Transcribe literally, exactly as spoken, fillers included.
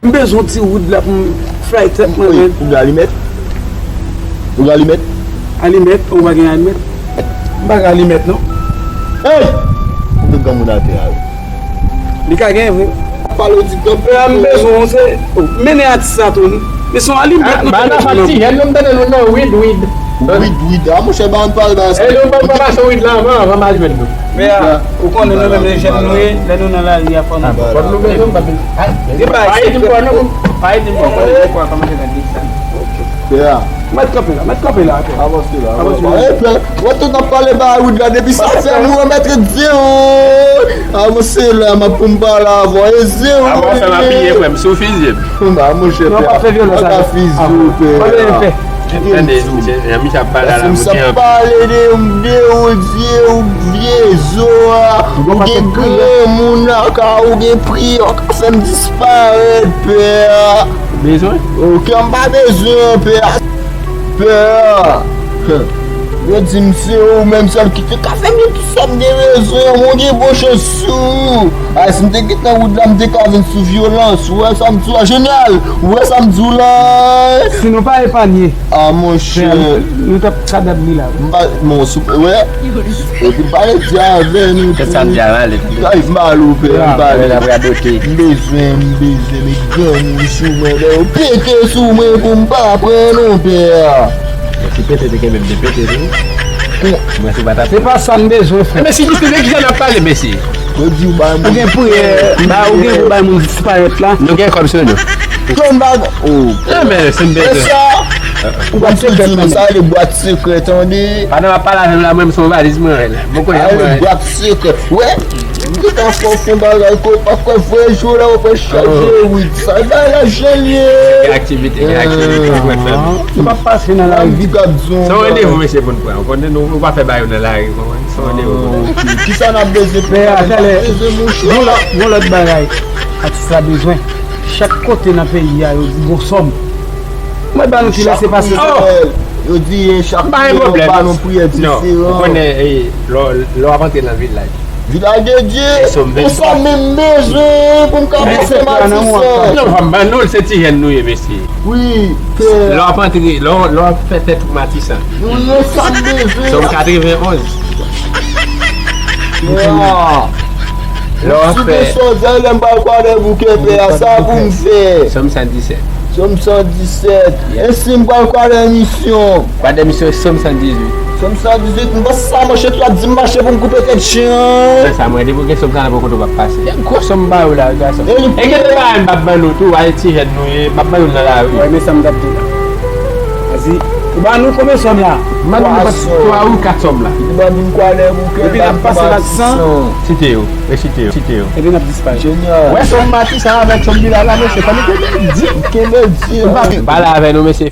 M bezwen yon ti wood la pou m fry tèt mwen, men. Ou gen alimèt? Ou gen alimèt? Alimèt? Ou pa gen alimèt? M pa gen alimèt, non. Hey! Ou gen granmoun atè a, wi. Li ka gen, vre. Pale w di kanpe. Pè a, m bezwen w, se, oh, mennen atis la, Tony. Men se yon alimèt nou te mete nan. Ti jèn, nou m tande nou nan wid, wid. Wid, wid. A, monchè, ba m pale ba sa. E nou pa pase wid la anvan, anvan m al jwenn nou. Pè a, ou konnen nou menm, se jèn nou ye, lè nou nan lari a, fò nou. Fò nou bezwen, pa bezwen. Gen bagay sekrè. Pa ede m pran, non. Pa ede m pran, konnen gen fwa kòmanse nan desann. Pè a. Mèt kanpe la, mèt kanpe la, pè. Avanse la, avanse la. E, pè, ou tout ap pale ba wid la depi sa fè nou remèt zero. Avanse la, m ap pou m pale avè w. E zero. Avanse la, piye, frè m, si w fizye m. Ba, monchè, pè a. Non, pa fè vyolans avè m. Pa fizye w, pè a. Tande, misye ap pale a la, misye ap pale de, de ou, de ou, vye zo a. Ou gen granmoun lakay ou, gen pri, ou ka fè m disparèt, pè a. Bezwen? Ok, m pa bezwen, pè a. Pè a. Yo di m se ou menm sèl ki te ka fè m gen tout sa m gen bezwen, mwen gen bon chans sou ou. Ay, si m te gentan wood la, m te ka vin sou vyolans. Ou wè sa m di w la, jeneral? Ou wè sa m di w la? Si nou pa epanye, a, monchè, nou t ap kadab li la. M pa, bon, sou, wè. Epi m pale di avè nou tou. Kèt sa m di a, ale, tande. Ay, m pale w, pè, m pale. M bezwen, m bezwen, men granmoun sou mwen, lè yo pete sou mwen pou m pa pran non, pè a. Bon, si pete te kenbe m te pete tou. Mwen se pa ta. Se pa sa m bezwen, frè. Men si jis li, men kisa n ap pale, mesye? Yo di w bay moun. Ou gen pou, eh, ba, ou gen pou bay moun disparèt la. Nou gen kòb sou nou. Konn ba, oh. Non, men si m bezwen. E sa, ou pa t di m sa, le bwat sekrè, tande. Pandan w ap pale avè m la, mwen, m se yon valiz mwen, wè la. Mwen konnen mwen. Bwat sekrè. Wè, m gentan fè w fè yon bagay ke w pa kwè, vre jou la, w ap chaje, wi. Sa bay la jan l ye. Gen aktivite, gen aktivite, ou konprann. Ou pa pase nan lari. Se yon randevou, mesye, pou n pran. Ou konnen nou, nou pa fè bagay yo nan lari, ou konprann? Se yon randevou. Ok. Kisa n ap bezwen pou pale? Talè, gon lòt, gon lòt bagay atis la bezwen. Chak kote nan peyi a, yo di gon sòm. Mwen ba nou ti lese pase. Yo di, eh, chak kote yo ba nou priyè diferan. Ou konnen, eh, lè w ap antre nan vilaj. Vilaj de Dye, e sa menm bezwen pou m ka pase Matisan. Non, pa m ban nou l, se ti jèn nou ye, mesye. Wi, pè. Lè w ap antre, lè w, lè w ap fè tèt ou Matisan. Wi, e sa m bezwen. Sòm katrevenn onz. Pè a. Lè w ap fè. Si m sòti, lè m pral Kwadèboukè, pè a, sa pou m fè. Sòm san disèt. Sòm san disèt. E si m pral Kwadèmisyon? Kwadèmisyon, Sòm san dizuit. Sòm san dizuit, m panse sa, monchè, tou ap di m mache pou m koupe tèt chen an. Sa, mwen, depi w gen sòm sa nan poko, w p ap pase. E gwo sòm m ba yo la, gason. E gen de bagay m p ap ban nou tou, ay ti jèn nou ye, m ap ban yo nan lari. Ou wè, men sa m t ap di w la. Vas-y, ou ba nou konbyen sòm la? M ban nou nenpòt twa ou kat sòm la. Li ban nou Kwadèboukè, epi n ap pase Matisan. Site yo, resite yo, site yo. Epi n ap disparèt. Jeneral. Wè sòm Matisan avèk sòm Vilaj la, mesye, fò nou kenbe di. Kenbe di. M pale avè nou, mesye.